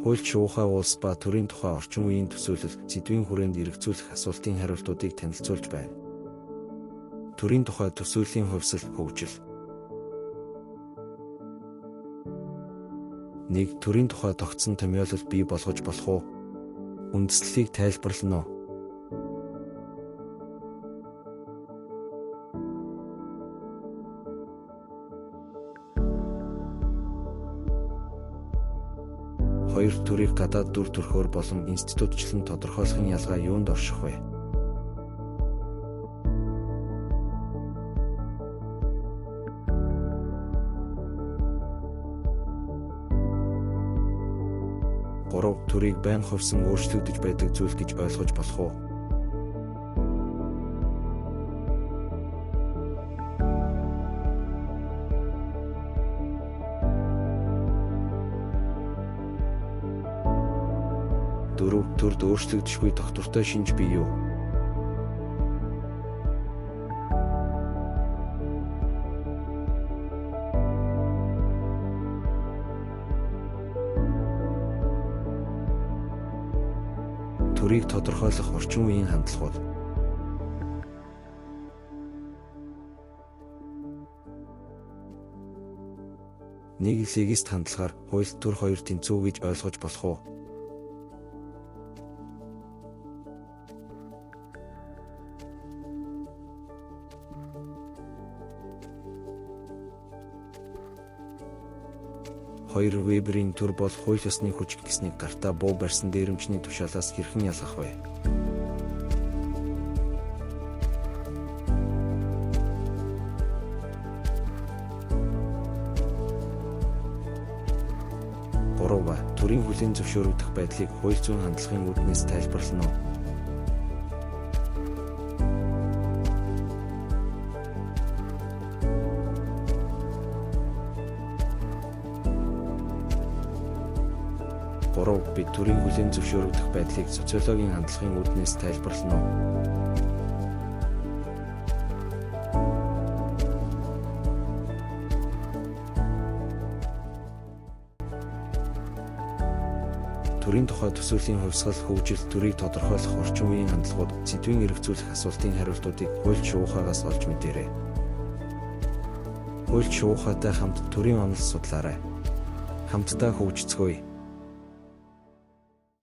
Хуульч шуухай улс ба төрийн тухай орчин үеийн төсөөлөл, сэдвийн хүрээнд эргэцүүлэх асуултын хариултуудыг танилцуулж байна. Төрийн тухай төсөөллийн хувьсал, хөгжил. 1. Төрийн тухай тогтсон томьёолол бий болгож болох уу? Үндэслэлийг тайлбарлана уу? Хоёр төрийг гадаад дүр төрхөөр болон институтчлан тодорхойлохын ялгаа юунд орших вэ? Гурав төрийг байн хувьсан өөрчлөгдөж байдаг зүйл гэж ойлгож болох уу? Дөрөв төрд өөрчлөгдөшгүй тогтвортой шинж бий юу? Төрийг тодорхойлох орчин үеийн хандлагууд. Нэг легист хандлагаар хууль төр хоёр тэнцүү гэж ойлгож болох уу? Хоёр Веберийн төр бол хууль ёсны хүч гэснийг гартаа буу барьсан дээрэмчний тушаалаас хэрхэн ялгах вэ? Гурав төрийн хүлээн зөвшөөрөгдөх байдлыг хууль зүйн хандлагын үүднээс тайлбарлана уу? Гурав би төрийн хүлээн зөвшөөрөгдөх байдлыг социологийн хандлагын үүднээс тайлбарлана уу? Төрийн тухай төсөөлийн хувьсгал, хөгжил, төрийг тодорхойлох орчин үеийн хандлагууд, сэдвийн эргэцүүлэх асуултын хариултуудыг хуульч шуухайгаас олж мэдээрэй. Хуульч шуухайтай хамт төрийн онол судлаарай. Хамтдаа хөгжицгөөе.